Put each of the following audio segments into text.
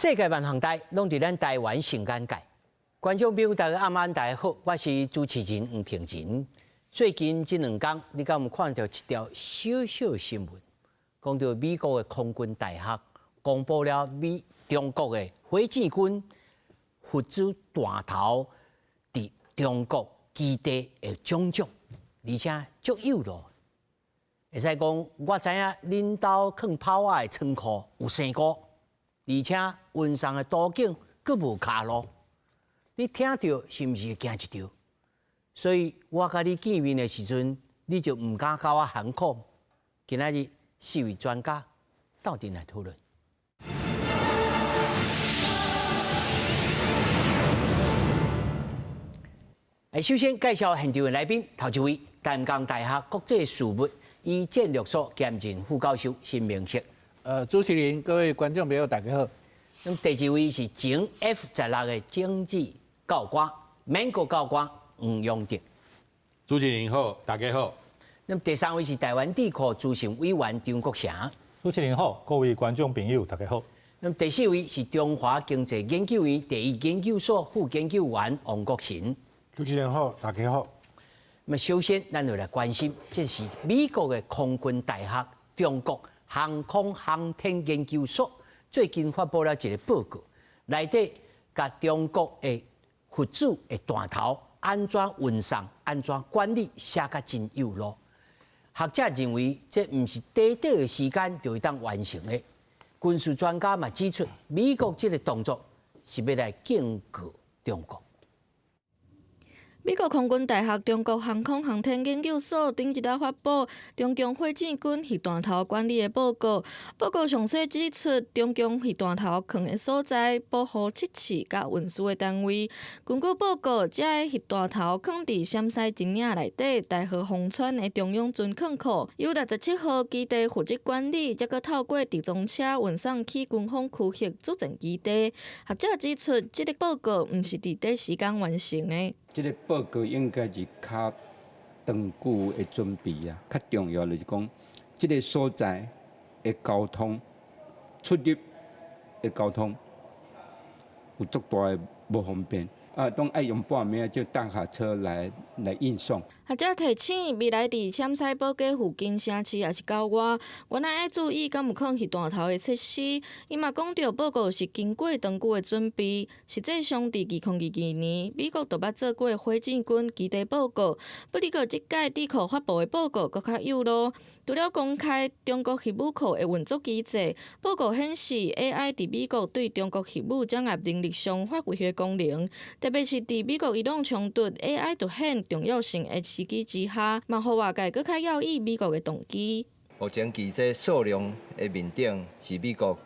世界萬行代攏佇咱台灣上簡介。觀眾朋友大家暗安，大家好，我是主持人黃平仁。最近這兩工，你敢有看著一條小小新聞，講著美國的空軍大學公布了美中國的火箭軍核子彈頭佇中國基地的種種，而且足幼路。會使講，我知影恁兜囥炮仔的倉庫有生菇，而且運送的途徑閣無跤路，你聽著是毋是會驚一跳？所以我佮你見面的時陣，你就毋敢佮我喊苦。今仔日四位專家鬥陣來討論。首先介紹現場的來賓，頭一位，淡江大學國際事務與戰略所兼任副教授辛明哲。主持人、各位觀眾朋友，大家好。咁第二位是前 F-16的政治教官，美國教官黃陽德。主持人好，大家好。咁第三位是台灣智庫資深委員張國城。主持人好，各位觀眾朋友，大家好。咁第四位是中華經濟研究院第一研究所副研究員王國臣。主持人好，大家好。咁首先，咱就來關心，這是美國的空軍大學中國航空航天研究所最近發布了一個報告，內底共中國的核子的彈頭按怎運送、按怎管理寫甲真幼路。學者認為，這毋是短短的時間就會當完成的。軍事專家嘛指出，美國這個動作是欲來警告中國。美國空軍大學中國航空航天研究所頂一日發布中共火箭軍核彈頭管理的報告，報告詳細指出中共核彈頭囥的所在、保護測試佮運輸的單位。根據報告，這个核彈頭囥佇陝西秦嶺內底大河烽村的中央存囥庫，由67號基地負責管理，才閣透過直裝車運送去軍方區域作戰基地。學者指出，這个報告毋是佇短時間完成的。這個報告應該是較長久的準備啊，較重要就是講，這個所在的交通出入的交通有足大的無方便。啊，攏愛用半暝就大卡車來運送。學者提醒，未來佇陝西寶雞附近城市抑是郊外，原來愛注意敢有囥核彈頭的設施。伊嘛講著報告是經過長久的準備，實際上佇2022年，美國就捌做過火箭軍基地報告，不過這擺智庫發布的報告閣較幼路。除了公開中國核武庫的運作機制，報告顯示 AI 佇美國對中國核武掌握能力上發揮的功能，特別是佇美國伊朗衝突 AI 凸顯重要性的時機之下，嘛予外界閣較猶豫美國的動機。目前其這數量的面頂是美國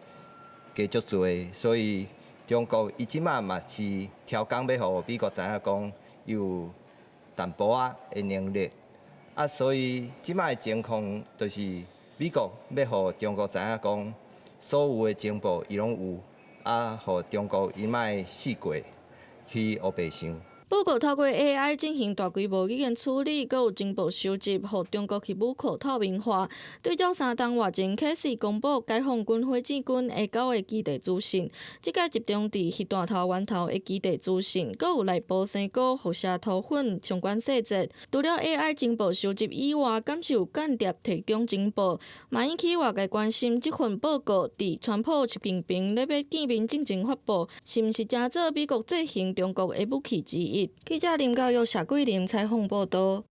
加足濟，所以中國伊這馬嘛是超工欲予美國知影講有淡薄仔的能力。啊，所以這馬的情況就是美國欲予中國知影講，所有的情報伊攏有，啊，予中國伊莫試過去烏白想。報告透過 AI 進行大規模語言處理，閣有情報收集，予中國核武庫透明化。對照3冬外前開始公布解放軍火箭軍的九个基地資訊，這擺集中佇核彈頭源頭的基地資訊，閣有內部生菇、輻射塗粉相關細節。除了 AI 情報收集以外，敢是有間諜提供情報，嘛引起外界關心。這份報告佇川普、習近平咧欲見面進前發布，是毋是成做美國制衡中國的武器之一？記者林教育、謝桂林採訪報導。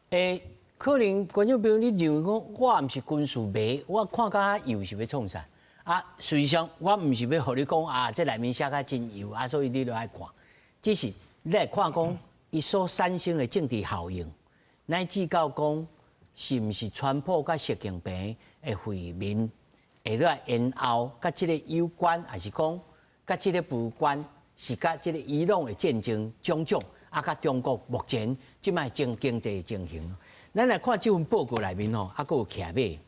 欸，可能觀眾朋友你認為講我毋是軍事迷，我看甲幼是欲創啥？啊，事實上我毋是欲予你講啊，這內面寫甲真幼啊，所以你著愛看。只是你來看講，伊所產生的政治效應，乃至到講是毋是川普佮習近平的會面會來延後，佮這個有關，抑是講佮這個無關？是佮這個伊朗的戰爭種種，啊，佮中國目前這擺經經濟情形，咱來看這份報告內面吼，啊，閣有騎馬，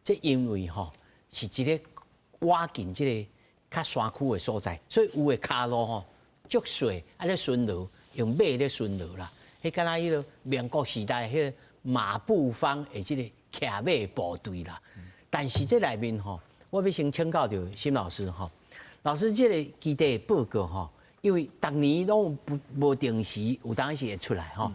這因為吼是一个倚近這个較山區的所在，所以有的跤路吼足細，啊咧巡邏用馬咧巡邏啦，彼敢若彼个民國時代彼个馬步芳的這个騎馬部隊啦。但是這內面吼，我欲先請教著辛老師吼。老師，這个基地的報告吼，因為逐年攏不無定時，有當時會出來吼。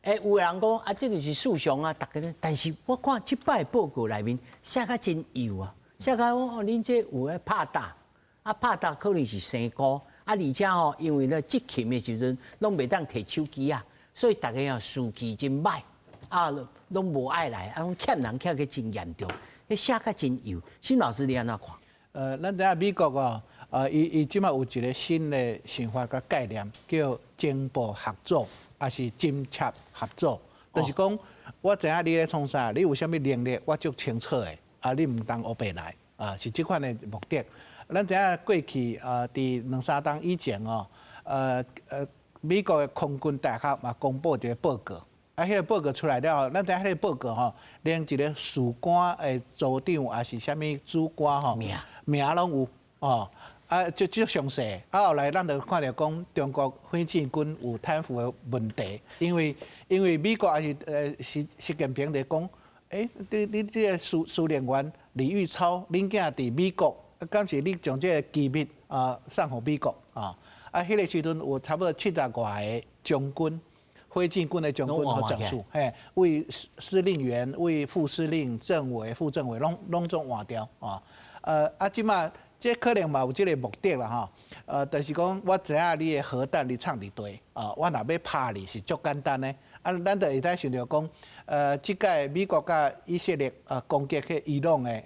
有的人講啊，這就是事實啊，逐家咧。但是我看這擺報告內面寫甲真幼啊，寫甲講哦，恁這有咧拍打，啊拍打可能是生菇，啊而且吼，因為咧執勤的時陣攏袂當提手機啊，所以逐家啊士氣真歹，啊攏無愛來，啊攏欠人欠得真嚴重，彼寫甲真幼。辛老師你按怎看？咱知影美國哦，伊這擺有一个新的想法佮概念，叫情報合作，抑是偵察合作，就是講我知影你咧創啥，你有啥物能力，我足清楚的，啊，你毋通烏白來，啊，是這款的目的。咱知影過去啊，佇兩三冬以前哦，美國的空軍大學嘛公布一个報告，啊，彼个報告出來了後，咱知影彼个報告吼，連一个士官的組長抑是啥物主管吼，名名攏有哦。啊，足足詳細。啊，後來咱就看著講中國火箭軍有貪腐的問題，因為美國抑是習近平就講，你這个司令員李玉超，恁囝佇美國，敢是你將這个機密啊送予美國啊？啊，彼个時陣有差不多七十外个將軍，火箭軍的將軍和將士，嘿，為司令員、為副司令、政委、副政委，攏總換掉啊。啊，這擺。這可能嘛有這个目的啦吼，就是講我知影你的核彈你藏佇佗，啊，我若欲拍你是足簡單的，啊，咱就會使想著講，這擺美國佮以色列攻擊彼伊朗的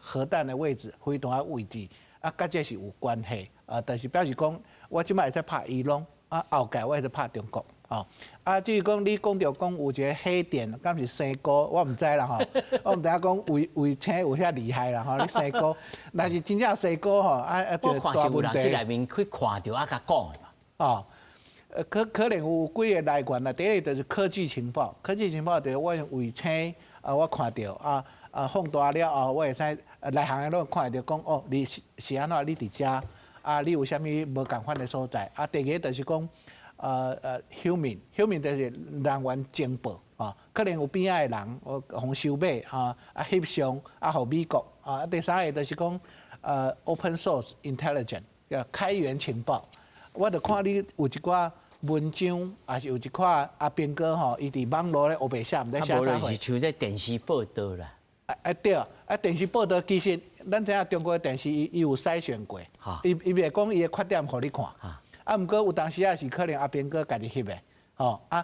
核彈的位置、飛彈的位置，啊，佮這是有關係，啊，但是表示講我這擺會使拍伊朗，啊，後蓋我會使拍中國。哦，啊，至於講你講著講有一个黑點，敢是生菇，我毋知啦吼，我毋知影講衛星有遐厲害啦吼，你生菇，若是真正生菇吼，啊，就大問題。我看是有人去內面去看著啊，共講的嘛。哦，可能有幾个來源啦，第一个就是科技情報，科技情報就是我用衛星啊，我看著啊啊放大了後，我會使內行的攏看著講哦，你是按怎，你佇遮啊，你有啥物無仝款的所在？啊，第二个就是講。Human，human 就是人員情報啊，可能有邊仔的人，我予收買啊，啊翕相啊，予美國啊。第三个就是講，open source intelligence，叫開源情報。我就看你有一寡文章，抑是有一寡阿兵哥吼，伊佇網路咧烏白寫，毋知寫啥貨。是像這電視報道啦。啊啊對，啊電視報道其實咱知影中國的電視伊有篩選過，伊袂講伊的缺點予你看。啊，毋過有當時仔是可能阿兵哥家己翕的，吼啊，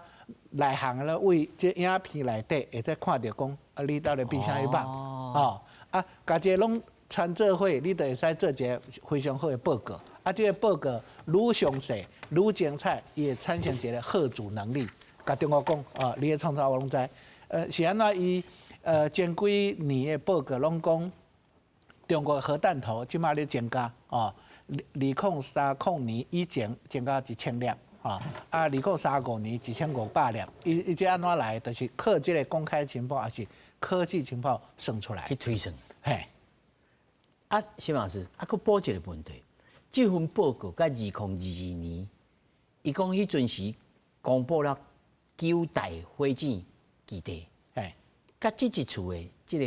內行咧為這影片內底會使看著講，啊，你到底變啥物網，吼啊，共這個攏摻做伙，你就會使做一个非常好的報告。啊，這个報告愈詳細、愈精彩，伊會產生一个嚇阻能力。共中國講，啊，你咧創啥我攏知。是按怎伊前幾年的報告攏講，中國核彈頭這擺咧增加，哦。2030年以前增加1000粒，吼，啊，2035年1500粒，伊這按怎來？就是靠這个公開情報，抑是科技情報算出來去推算。嘿，啊，辛老師，啊，閣補一个問題，這份報告佮2022年，伊講彼陣時公布了九大火箭基地，佮這一次的這个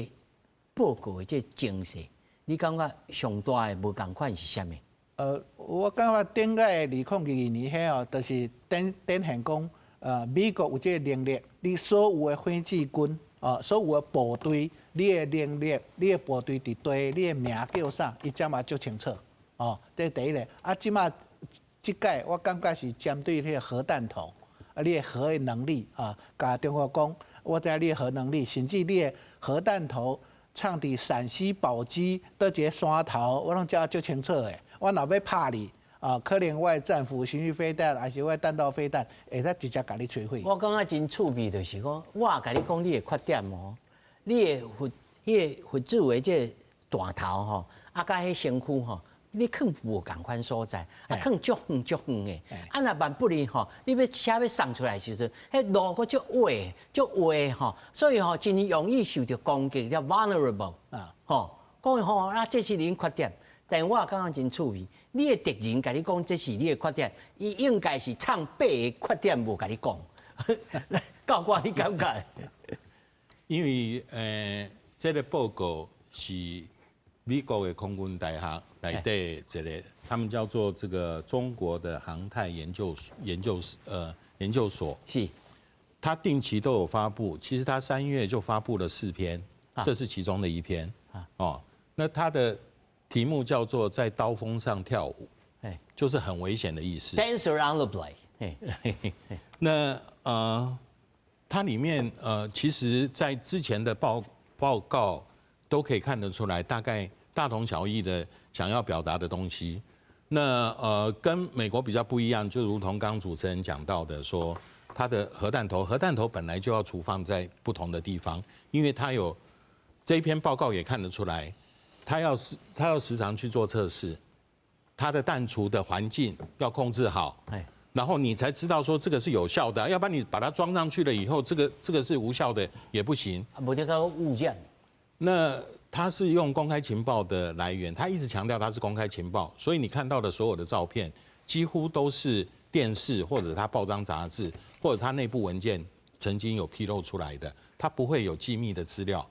報告的這个精細，你感覺上大的無仝款是啥物？我感覺頂擺2022年彼哦，就是展現講，美國有這个能力，你所有的火箭軍，哦，所有的部隊，你的能力，你的部隊佇佗，你的名叫啥，伊這嘛足清楚，哦，這第一个。啊，這馬這擺我感覺是針對彼个核彈頭，啊，你的核的能力啊，共中國講，我知影你的核能力，甚至你的核彈頭藏佇陝西寶雞佗一个山頭，我攏遮足清楚的。我若欲拍你，啊，可能我的戰斧巡弋飛彈，抑是我的彈道飛彈，會使直接共你摧毀。我感覺真趣味，就是講，我共你講你的缺點哦，你的核、彼个核子的這个彈頭吼，啊，佮彼身軀吼，你囥無仝款所在，啊，囥足遠足遠的，啊，若萬不利吼，你欲車欲送出來時陣，彼路閣足歪足歪吼，所以吼真容易受著攻擊，叫 vulnerable 啊，吼，講吼啊，這是恁缺點。但我感覺真趣味，你的敵人共你講這是你的缺點，伊應該是藏八个缺點無共你講。教官，你感覺？因為這个報告是美國的空軍大學內底這個，他們叫做這個中國的航太研究所，他定期都有發布。其實他3月就發布了四篇，這是其中的一篇。哦，那他的題目叫做在刀鋒上跳舞，就是很危險的意思。 Dancer on the blade。那它裡面其實在之前的報告都可以看得出來，大概大同小異的想要表達的東西。那跟美國比較不一樣，就如同剛主持人講到的，說它的核彈頭，核彈頭本來就要儲放在不同的地方，因為它有這一篇報告也看得出來，它要時常去做測試，它的彈儲的環境要控制好，然後你才知道說這個是有效的，要不然你把它裝上去了以後，這個是無效的也不行。無得個物件。那他是用公開情報的來源，他一直強調他是公開情報，所以你看到的所有的照片，幾乎都是電視或者他報章雜誌或者他內部文件曾經有披露出來的，他不會有機密的資料。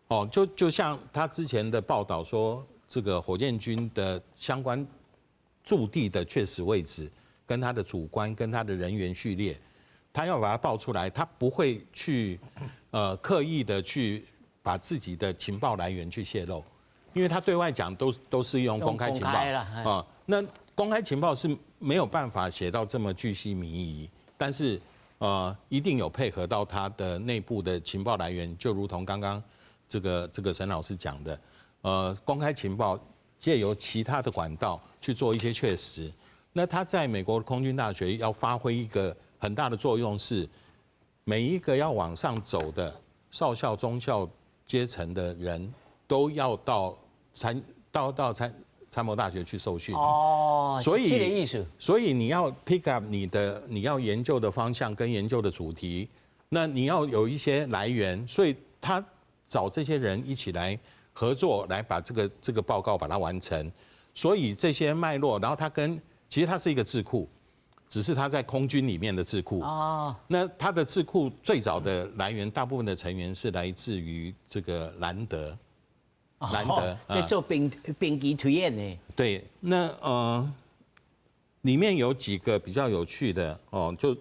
哦，就像他之前的報道說，這個火箭軍的相關駐地的確實位置，跟他的主官跟他的人員序列，他要把它報出來，他不會去刻意的去把自己的情報來源去洩露，因為他對外講都是用公開情報啊。那公開情報是沒有辦法寫到這麼巨細靡遺，但是一定有配合到他的內部的情報來源，就如同剛剛這個沈老師講的，公開情報借由其他的管道去做一些確實。那他在美國空軍大學要發揮一個很大的作用，是每一個要往上走的少校、中校階層的人都要到參謀大學去受訓。哦，所以這個意思。所以你要 pick up 你要研究的方向跟研究的主題，那你要有一些來源，所以他找這些人一起來合作，來把這個報告把它完成。所以這些脈絡，然後他跟其實他是一個智庫，只是他在空軍裡面的智庫。那他的智庫最早的來源，大部分的成員是來自於這個蘭德。蘭德在做兵機推演的。對，那裡面有幾個比較有趣的哦，就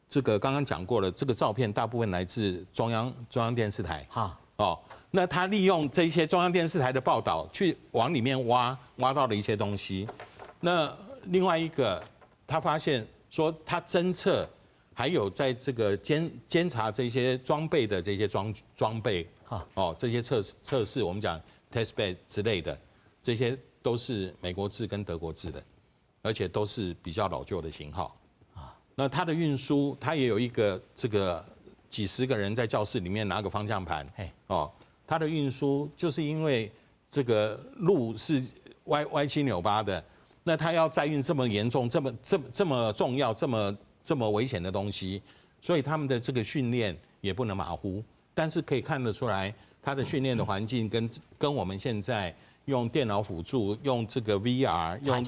這個剛剛講過了，這個照片大部分來自中央電視台。哦，那他利用這些中央電視台的報道去往裡面挖，挖到了一些東西。那另外一個，他發現說他偵測，還有在這個監察這些裝備的這些裝備，哦，這些測試，我們講 test bed 之類的，這些都是美國製跟德國製的，而且都是比較老舊的型號。那它的運輸，它也有一個這個幾十個人在教室裡面拿個方向盤，哦，它的運輸就是因為這個路是歪歪七扭八的。那他要載運這麼嚴重、這麼重要、這麼危險的東西，所以他們的這個訓練也不能馬虎。但是可以看得出來，他的訓練的環境跟我們現在用電腦輔助、用這個 VR、用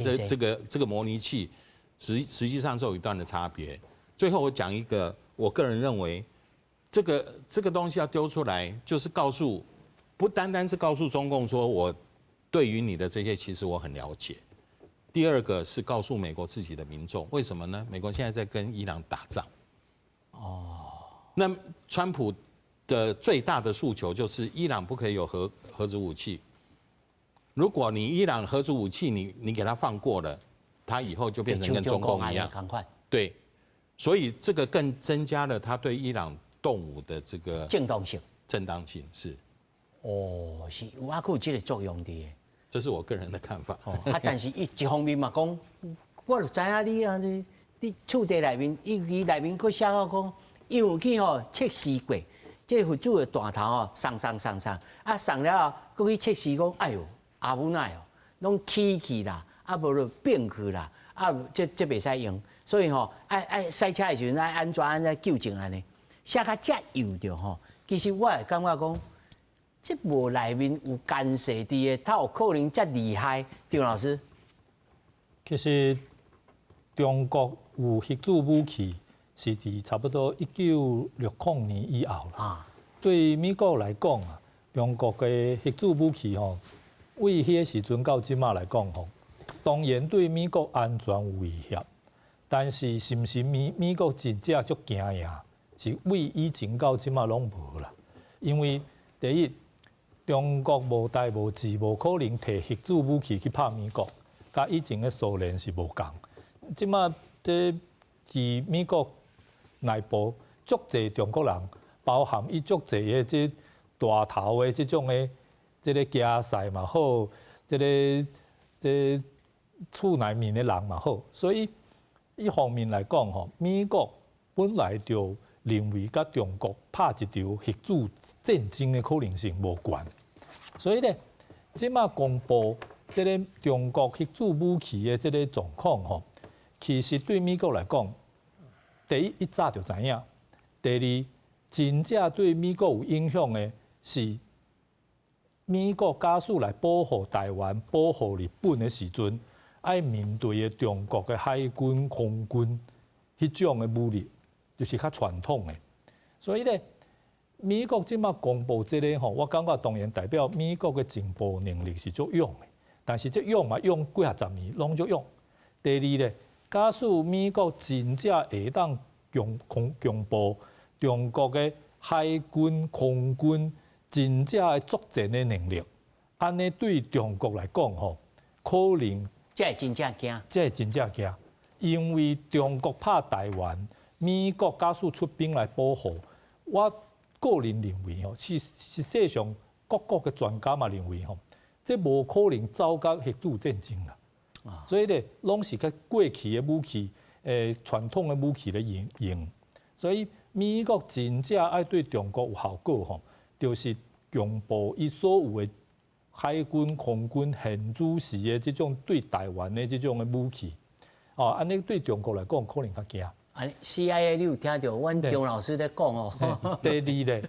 這個模擬器，實際上是有一段的差別。最後我講一個，我個人認為，這個東西要丟出來，就是告訴，不單單是告訴中共說我對於你的這些，其實我很了解。第二個是告訴美國自己的民眾，為什麼呢？美國現在在跟伊朗打仗。哦。那川普的最大的訴求就是伊朗不可以有核子武器。如果你伊朗核子武器，你給他放過了，他以後就變成跟中共一樣。對。所以這個更增加了他對伊朗動武的這個正當性。正當性是。哦，是有啊，有這個作用的。這是我個人的看法。哦，啊，但是一方面嘛講，我就知影你啊，你厝地內面，伊內面閣寫好講，伊有去吼測試過，這個核子的彈頭吼，送送送送，啊送了後，閣去測試講，哎喲，阿母奈哦，攏起去啦，啊無就變去啦，啊這袂使用，所以吼，愛賽車的時陣愛按怎按怎糾正按呢，寫較遮幼著吼，其實我會感覺講，這無內面有干涉佇的，他有可能遮厲害，張老師。其實中國有核子武器是佇差不多1960年以後啦。對美國來講啊，中國的核子武器吼，為彼個時陣到這馬來講吼，當然對美國安全有威脅，但是是毋是美國真正足驚呀？是為以前到這馬攏無啦。因為第一，中國無代無誌，無可能提核子武器去拍美國，佮以前的蘇聯是無仝。這馬這佇美國內部足濟中國人，包含伊足濟的這大頭的這種的這个驚賽嘛好，這个這厝內面的人嘛好，所以一方面來講吼，美國本來就認為佮中國拍一場核子戰爭的可能性無懸，所以咧，這馬公布這个中國核子武器的這个狀況吼，其實對美國來講，第一伊早就知影，第二真正對美國有影響的是美國假使來保護台灣、保護日本的時陣，愛面對的中國的海軍、空軍彼種的武力，就是較傳統的。所以咧，美國這馬公布這个吼，我感覺當然代表美國的情報能力是足勇的，但是這勇嘛勇幾若十年攏足勇。第二咧，假使美國真正會當強強強布中國的海軍、空軍真正的作戰的能力，按呢對中國來講吼，可能這會真正驚，這會真正驚，因為中國拍台灣，美國假使出兵來保護，我個人認為吼，實實際上各國的專家嘛認為吼，這無可能走到核子戰爭啦。所以咧，攏是較過去的武器，傳統的武器咧用用。所以美國真正愛對中國有效果吼，就是強布伊所有的海軍、空軍、現主時的這種對台灣的這種的武器，哦，按呢對中國來講可能較驚。啊，CIA 你有聽著阮張老師咧講哦。第二咧，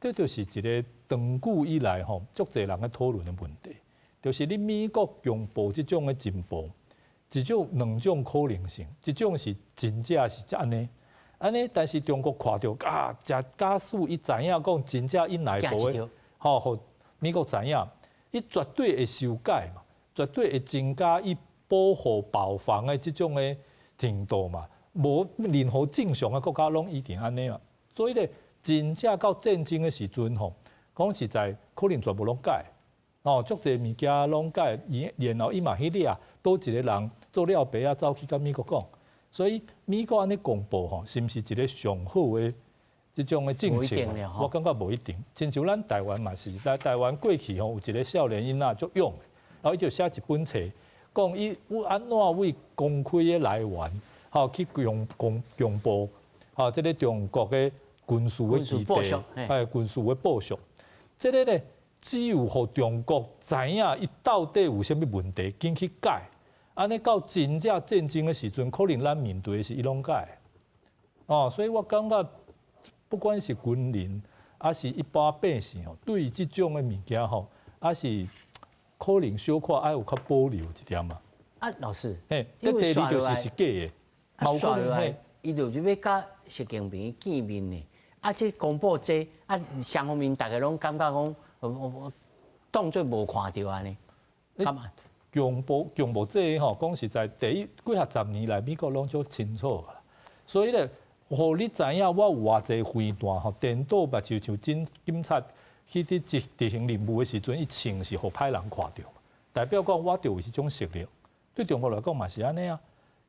這就是一个長久以來吼，足濟人咧討論的問題，就是你美國強布這種的情報，一種兩種可能性，一種是真正是按呢，按呢，但是中國看著啊，假假使伊知影講真正伊內部的，吼，予美國知影，伊絕對會修改嘛，絕對會增加伊保護保防的這種的程度嘛。無任何正常的國家攏一定按呢嘛，所以咧，真正到戰爭的時陣吼，講實在可能全部攏改，哦，足濟物件攏改，然後伊嘛去掠，佗一个人做了白仔走去佮美國講，所以美國按呢公布吼，是毋是一个上好的這種的政策？我感覺無一定。親像咱台灣嘛是，來台灣過去吼有一个少年囡仔足勇的，然後伊就寫一本冊，講伊有按怎為公開的來源。吼，去強公強布，吼，這个中國的軍事的基地，哎，軍事的部署，這个咧，只有予中國知影伊到底有啥物問題，緊去改。按呢到真正戰爭的時陣，可能咱面對的是伊攏改。哦，所以我感覺，不管是軍人，抑是一般百姓吼，對這種的物件吼，抑是可能小可愛有較保留一點嘛。啊，老師，嘿，這第二就是是假的。啊，煞落來，伊就是欲佮習近平見面呢。啊，這公布這啊，雙方面大家攏感覺講，我當做無看著按呢。感覺？強布強布這个吼，講實在，第一幾若十年來，美國攏足清楚啦。所以咧，予你知影我有偌濟飛彈吼，顛倒目睭像警警察去佇執執行任務的時陣，伊穿是予歹人看著，代表講我就有這種實力。對中國來講嘛是按呢啊，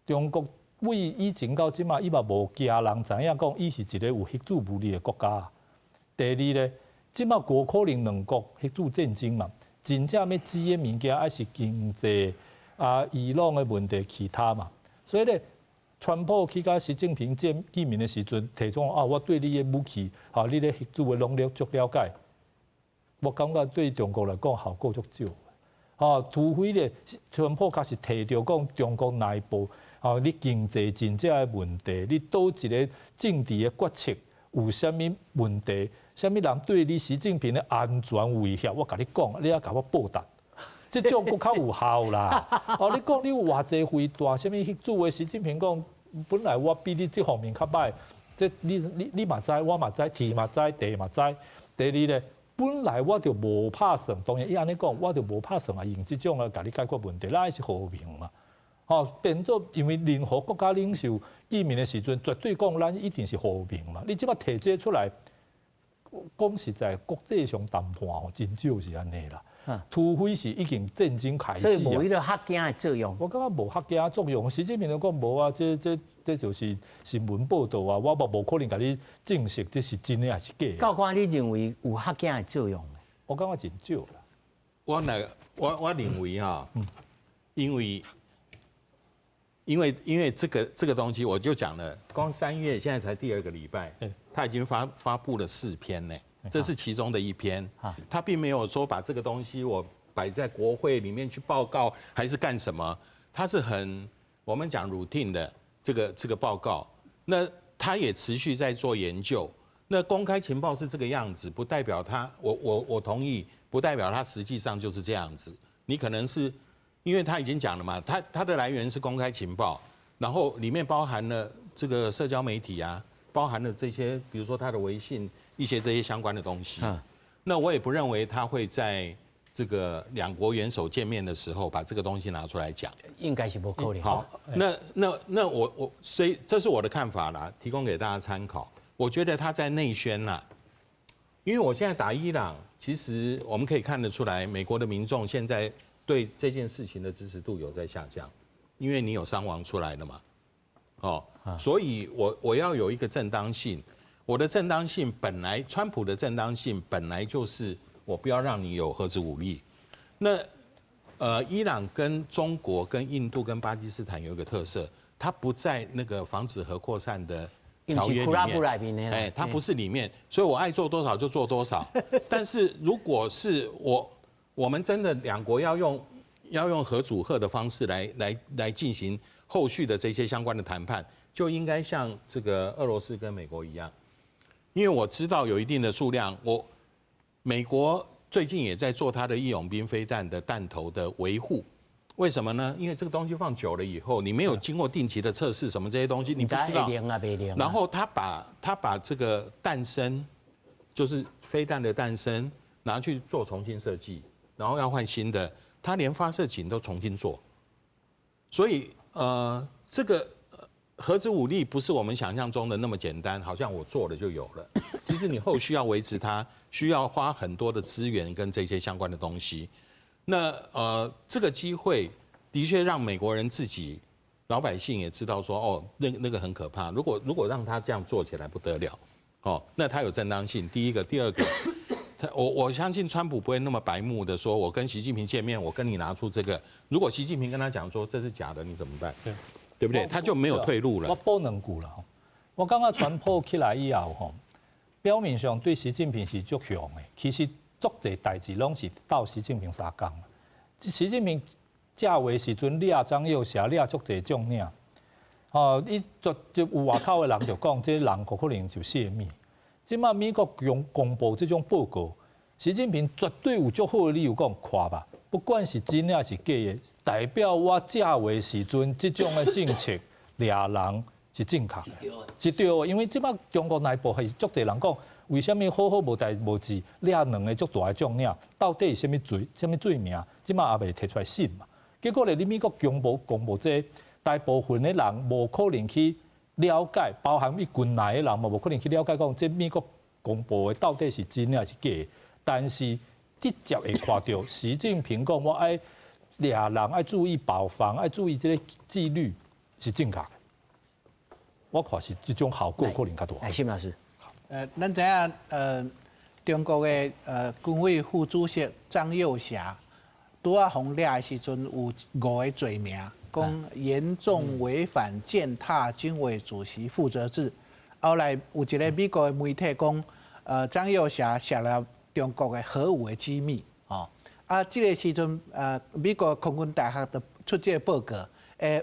中國。為以前到這馬，伊嘛無驚人知影講，伊是一个有核子武力的國家。第二咧，這馬無可能兩國核子戰爭嘛，真正欲指的物件，抑是經濟啊、伊朗的問題、其他嘛。所以咧，川普去佮習近平見見面的時陣，提出啊，我對你的武器，吼，你的核子的能力足了解。我感覺對中國來講效果足少。吼，除非咧，川普確實提著講中國內部。哦，你經濟真正的問題，你佗一个政治的決策有啥物問題？啥物人對你習近平的安全威脅？我共你講，你愛共我報答，這種閣較有效啦。哦，你講你有偌濟飛彈，啥物去做的？習近平講，本來我比你這方面較䆀，這你你你嘛知，我嘛知，天嘛知，地嘛知。第二咧，本來我就無拍算，當然伊按呢講，我就無拍算啊，用這種啊，共你解決問題，咱是和平嘛。吼，變做因為任何國家領袖見面的時陣，絕對講咱一定是和平嘛。你這擺提這出來，講實在，國際上談判吼，真少是按呢啦。除非是已經戰爭開始。所以無彼个嚇驚的作用。我感覺無嚇驚作用，習近平就講無啊，這就是新聞報道啊，我無可能共你證實這是真的還是假的。教官，你認為有嚇驚的作用？我感覺真少啦。我來，我認為哈，因為這個東西，我就講了，光3月現在才第二個禮拜，他已經發布了四篇呢，這是其中的一篇，他並沒有說把這個東西我擺在國會裡面去報告還是幹什麼，他是很我們講 routine 的這個報告，那他也持續在做研究。那公開情報是這個樣子，不代表他，我同意，不代表他實際上就是這樣子。你可能是因為他已經講了嘛，他的來源是公開情報，然後裡面包含了這個社交媒體啊，包含了這些，比如說他的微信一些這些相關的東西。那我也不認為他會在這個兩國元首見面的時候把這個東西拿出來講。應該是不可能。好，那我所以這是我的看法啦，提供給大家參考。我覺得他在內宣啦，因為我現在打伊朗，其實我們可以看得出來，美國的民眾現在對這件事情的支持度有在下降，因為你有傷亡出來了嘛，哦，所以我要有一個正當性，我的正當性本來川普的正當性本來就是我不要讓你有核子武力，那伊朗跟中國、跟印度、跟巴基斯坦有一個特色，它不在那個防止核擴散的條約裡面，哎，它不是裡面，所以我愛做多少就做多少。但是如果是我們真的兩國要用核阻嚇的方式來進行後續的這些相關的談判，就應該像這個俄羅斯跟美國一樣，因為我知道有一定的數量，我美國最近也在做它的義勇兵飛彈的彈頭的維護。為什麼呢？因為這個東西放久了以後，你沒有經過定期的測試，什麼這些東西你不知道。然後他把這個彈身，就是飛彈的彈身，拿去做重新設計，然後要換新的，他連發射井都重新做。所以這個核子武力不是我們想象中的那麼簡單，好像我做了就有了。其實你後續要維持它，需要花很多的資源跟這些相關的東西。那這個機會的確讓美國人自己老百姓也知道說，哦，那個很可怕。如果讓他這樣做起來不得了，哦，那他有正當性。第一個，第二個，我相信川普不會那麼白目的說，我跟習近平見面，我跟你拿出這個。如果習近平跟他講說這是假的，你怎麼辦？對不對？他就沒有退路了。我補兩句啦，我感覺川普起來以後，吼，表面上對習近平是足兇的，其實足濟代誌攏是鬥習近平相共。習近平正話時陣，掠張又俠掠足濟將領，哦，伊就有外口的人就講，這人可能就洩密。這擺美國公布這種報告，習近平絕對有足好的理由講，看吧，不管是真的還是假的，代表我正話時陣這種的政策掠人是正確的，是對的。因為這擺中國內部係足濟人講，為啥物好好無代無誌掠兩个足大的將領，到底是啥物罪？啥物罪名？這擺猶未提出來審嘛？結果咧，你美國公布這個，大部分的人無可能去了解，包含伊軍內的人嘛，無可能去了解講這美國公布的到底是真的還是假的。但是直接會看到習近平講我愛掠人，愛注意保防，愛注意這个紀律是正確的。我看是這種效果可能較大。來，沈老師。咱知影，中國的軍委副主席張又俠拄仔予掠的時陣有五個罪名，講嚴重違反踐踏軍委主席負責制。後來有一个美國的媒體講，張又俠洩露中國的核武的機密，哦，啊，這个時陣，美國空軍大學就出這个報告。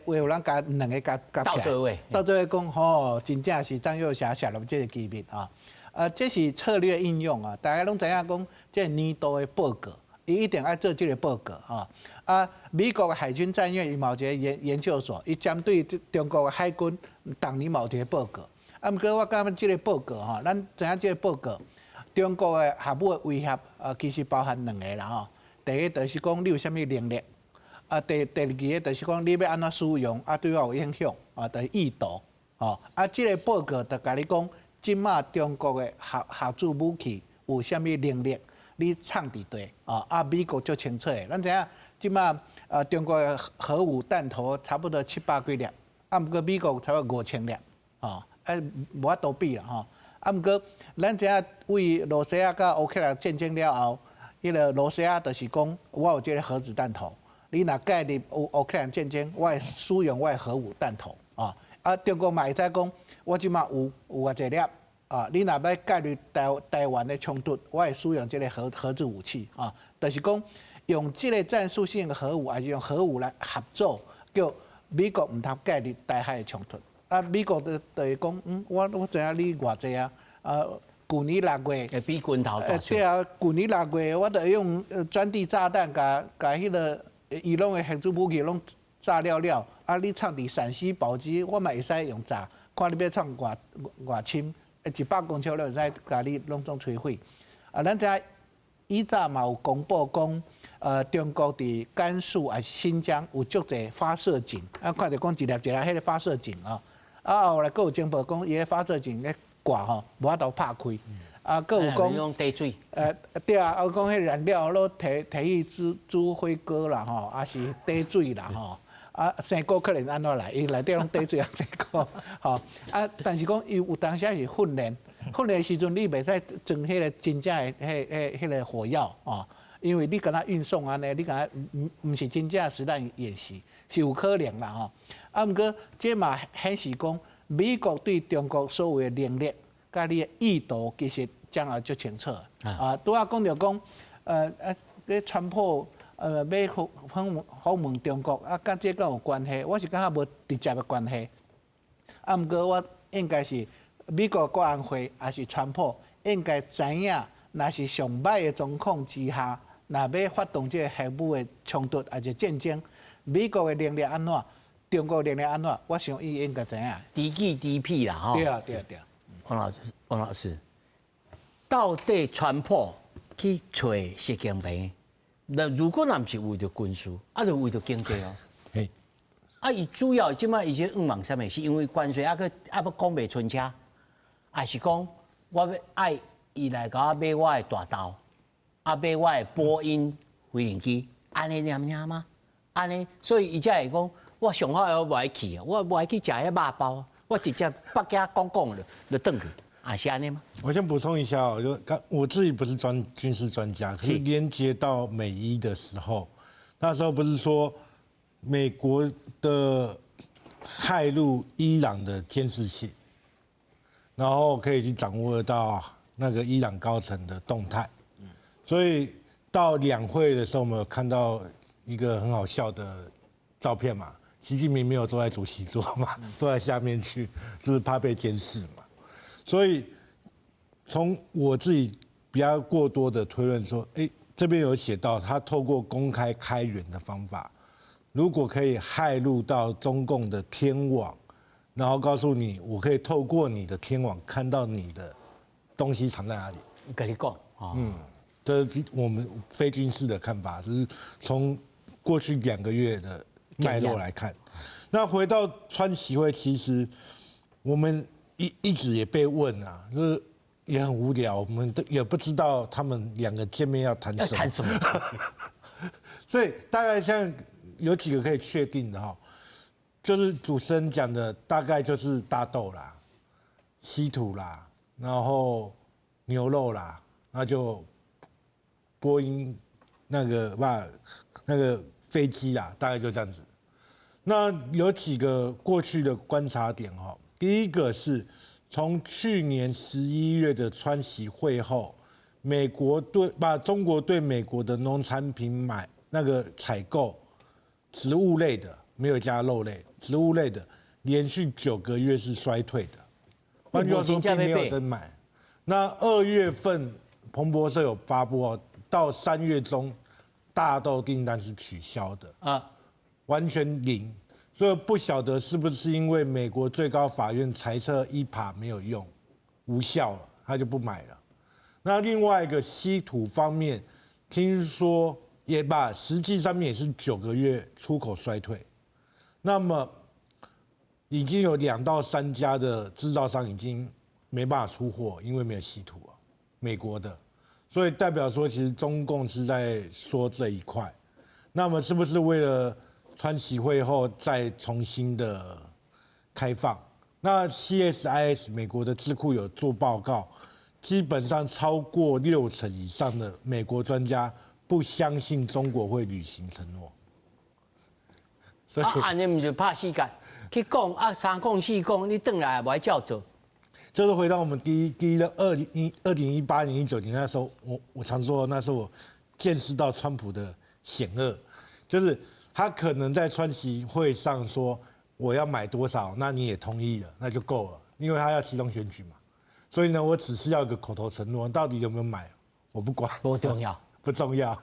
有人共兩个共共鬥做伙，鬥做伙講吼，真正是張又俠洩露這个機密啊！這是策略應用啊！大家攏知影講，這年度的報告，伊一定愛做這个報告啊！啊，美國的海軍戰略伊嘛有一个研究所，伊針對中國的海軍，逐年嘛有一个報告。啊，毋過我感覺這个報告吼，咱知影這个報告，中國的核武的威脅，其實包含兩个啦吼。第一就是講你有啥物能力，啊，第二个就是講你欲按怎使用，啊，對我有影響，啊，就是意圖，吼。啊，這个報告就共你講，這馬中國的核子武器有啥物能力，你藏佇佗，啊，美國足清楚的。咱知影，這馬中國的核武彈頭差不多七百幾粒，啊，毋過美國差不多5000粒，吼，啊，無法度比啦，吼。啊，毋過咱知影對羅西亞佮烏克蘭戰爭了後，彼个羅西亞就是講，我有這个核子彈頭，你若介入烏克蘭戰爭，我會使用我的核武彈頭，啊，啊，中國嘛會使講，我這馬有偌濟粒，啊，你若欲介入台灣的衝突，我會使用這个核子武器，啊，就是講用這个戰術性的核武，抑是用核武來合作，叫美國毋通介入台海的衝突。啊，美國就會講，我知影你偌濟啊，啊，舊年6月，會比拳頭大。對啊，舊年六月我就用鑽地炸彈，共彼个伊朗的核子武器攏炸了了。啊，你藏佇陝西寶雞，我嘛會使用炸，看你欲藏偌深，100公尺了會使共你攏總摧毀。啊，咱知影以早嘛有公布講，中國佇甘肅抑是新疆有足濟發射井，啊，看著講一粒一粒彼个發射井啊。啊，後來閣有情報講，伊个發射井咧蓋吼，無法度拍開。啊，閣有講，底水。對啊，啊講彼燃料攏提去煮火鍋啦吼，抑是底水啦吼。啊，生果可能按怎來？伊內底攏底水啊，生果吼。啊，但是講伊有當時是訓練，訓練時陣你袂使裝彼个真正的彼个火藥哦，因為你敢若運送按呢，你敢若毋是真正實彈演習，是有可能啦吼。啊，毋過這嘛顯示講，美國對中國所有的能力，佮你的意圖，其實將來足清楚。啊，拄仔講著講，這川普欲訪問中國，啊，佮這敢有關係？我是感覺無直接的關係。啊，毋過我應該是美國國安會，抑是川普應該知影，若是上歹的狀況之下，若欲發動這个核武的衝突，抑是戰爭，美國的能力按怎？中國能力按怎？我想伊應該知影。知己知彼啦，吼。對啊，對啊，對啊。王老師，王老師，到底川普去揣習近平，那如果若毋是為著軍事，啊，就為著經濟哦。嘿。啊，伊主要這擺伊是向望啥物？是因為關稅啊，閣啊欲講賣春車，抑是講我欲愛伊來共我買我的大豆，啊買我的波音飛行機，按呢爾爾嗎？按呢，所以伊才會講，我上好我無愛去，我無愛去食彼肉包，我直接北京講講就轉去，也是按呢嗎？我先補充一下哦，就剛我自己不是軍事專家，可是連接到美伊的時候，那時候不是說美國的駭入伊朗的監視器，然後可以去掌握到那個伊朗高層的動態，所以到兩會的時候，我們有看到一個很好笑的照片嘛，習近平沒有坐在主席座嘛，坐在下面去，就是怕被監視嘛。所以從我自己比較過多的推論說，哎，這邊有寫到他透過公開開源的方法，如果可以駭入到中共的天網，然後告訴你，我可以透過你的天網看到你的東西藏在哪裡。共你講，嗯，這是我們非軍事的看法，就是從過去2個月的脈絡來看。那回到川習會，其實我們一直也被問啊，就是也很無聊，我們都也不知道他們兩個見面要談什麼。談什麼？所以大概像有幾個可以確定的哈，就是主持人講的大概就是大豆啦、稀土啦，然後牛肉啦，那就波音那個吧，那個飛機啦，大概就這樣子。那有幾個過去的觀察點哈，第一個是從去年11月的川習會後，美國對把中國對美國的農產品買那個採購，植物類的沒有加肉類，植物類的連續9個月是衰退的，換句話說並沒有增買。那2月份彭博社有發布哦，到3月中大豆訂單是取消的啊，完全零。所以不曉得是不是因為美國最高法院裁撤 EPA 沒有用，無效了，他就不買了。那另外一个稀土方面，听说也把实际上面也是9个月出口衰退。那么已经有2到3家的制造商已经没办法出货，因为没有稀土啊，美国的，所以代表说其实中共是在说这一块。那么是不是为了川习会后再重新的开放？那 CSIS 美国的智库有做报告，基本上超过6成以上的美国专家不相信中国会履行承诺。所以啊，按呢毋是拍死角去講啊，三講四講，你轉來也無愛照做。就是回到我們第一第一個2018年19年那時候，我常說那時候我見識到川普的險惡，就是他可能在川習會上說我要買多少，那你也同意了，那就夠了，因為他要期中選舉嘛。所以呢，我只是要一個口頭承諾，到底有沒有買，我不管，不重要，不重要，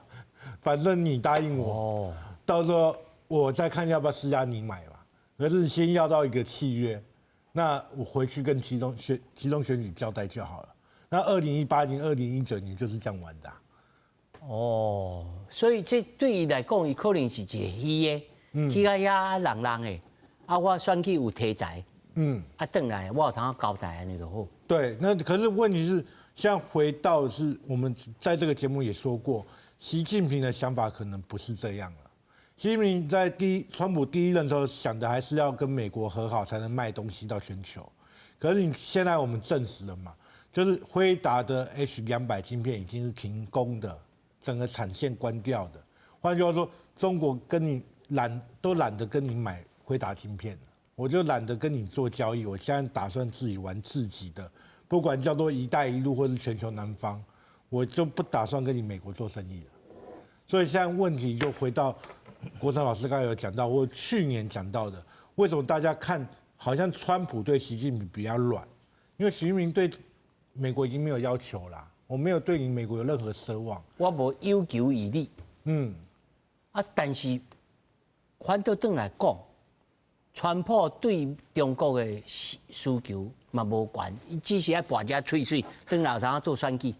反正你答應我，到時候我再看要不要施壓你買嘛。可是先要到一個契約，那我回去跟期中選舉交代就好了。那2018年、2019年就是這樣玩的。哦，所以這對伊來講，伊可能是一個虛的，去到遐人人的，啊，我選舉有題材，啊，轉來我有通交代按呢就好。對，那可是問題是，現在回到是我們在這個節目也說過，習近平的想法可能不是這樣了。習近平在川普第一任的時候想的還是要跟美國和好才能賣東西到全球，可是你現在我們證實了嘛，就是輝達的 H200晶片已經是停工的，整個產線關掉的。換句話說，中國跟你懶都懶得跟你買輝達晶片了，我就懶得跟你做交易，我現在打算自己玩自己的，不管叫做“一帶一路”或是全球南方，我就不打算跟你美國做生意了。所以現在問題就回到國成老師剛才有講到，我去年講到的，為什麼大家看好像川普對習近平比較軟？因為習近平對美國已經沒有要求啦，我沒有對你美國有任何奢望，我無有求於你。啊，但是反倒轉來講，川普對中國的需求嘛無懸，伊只是愛跋遮喙水，轉來有通做選舉。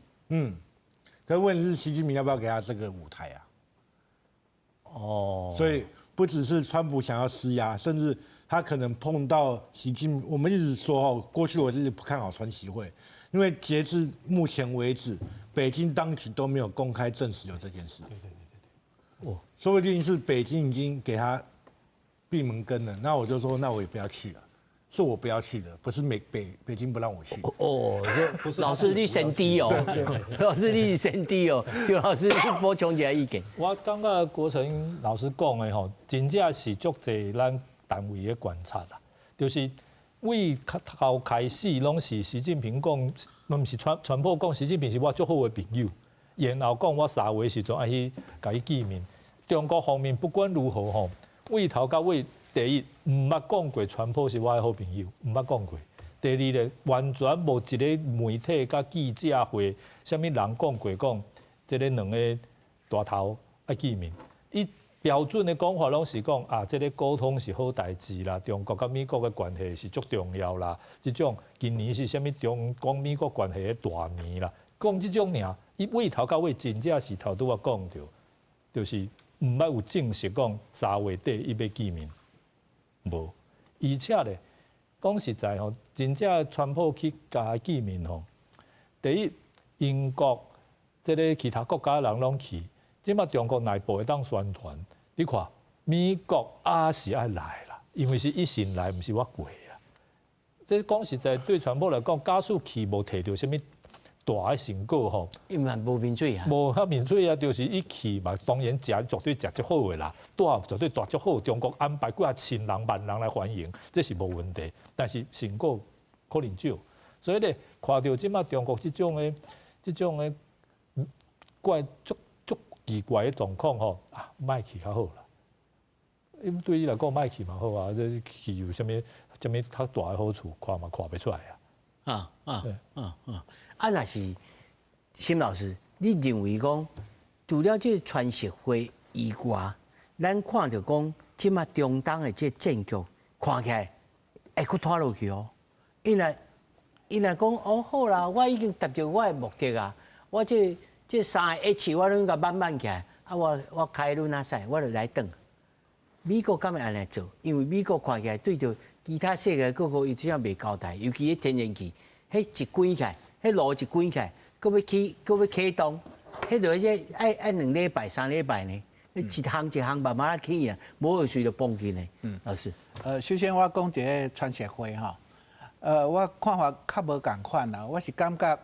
可是問題是習近平要不要給他這個舞台啊？哦，所以不只是川普想要施壓，甚至他可能碰到習近平。我們一直說哦，過去我是不看好川習會，因為截至目前為止，北京當局都沒有公開證實有這件事。對，哦，說不定是北京已經給他閉門羹了。那我就說，那我也不要去了。是我不要去的，不是北京不讓我去。哦，不是老師你先知哦，老師你先知哦，劉老師你補充一下意見。我感覺國成老師講的吼，真正是足濟咱單位的觀察啦，就是對頭開始攏是習近平講，毋是川普講，習近平是我足好的朋友，然後講我3月時陣愛去共伊見面。中國方面不管如何吼，對頭到尾。第一，毋捌講過川普是我的好朋友，毋捌講過。第二咧，完全無一个媒體佮記者會，啥物人講過講，這个兩个大頭愛見面。伊標準的講法攏是講啊，這个溝通是好代誌啦，中國佮美國的關係是足重要啦。這種今年是啥物中國美國關係的大年啦，講這種爾，伊對頭到尾真正是頭拄仔講著，就是毋捌有正式講3月底伊欲見面。無，而且咧，講實在吼，真正川普去共伊見面吼，第一，英國這个其他國家人攏去，這馬中國內部會當宣傳，你看美國也是愛來啦，因為是伊先來，毋是我過啊。這講實在，對川普來講，假使去無提著啥物大的成果吼，伊嘛無面水啊，無遐面水啊，就是伊去嘛，當然食絕對食足好的啦，住絕對住足好，中國安排幾仔千人萬人來歡迎，這是無問題。但是成果可能少，所以咧，看著這馬中國這種的怪足足奇怪的狀況吼，啊，莫去較好啦。因為對伊來講，莫去嘛好啊，這去有啥物啥物較大的好處，看嘛看袂出來啊。啊，若是沈老師，你認為講，除了這個川習會以外，咱看著講，這馬中東的這個戰局看起來會閣拖落去哦。伊若講哦好啦，我已經達到我的目的啊，我這三个 H 我攏共慢慢起來，啊我開輪仔駛，我就來轉。美國敢會按呢做？因為美國看起來對著其他世界各國伊這樣袂交代，尤其彼天然氣，彼一關起來，彼爐一關起來，閣欲起，閣欲啟動，彼就這愛2禮拜、3禮拜呢，一項一項慢慢仔起啊，無有隨就崩去呢。老師，首先我講一个川習會吼，我看法較無仝款啦，我是感覺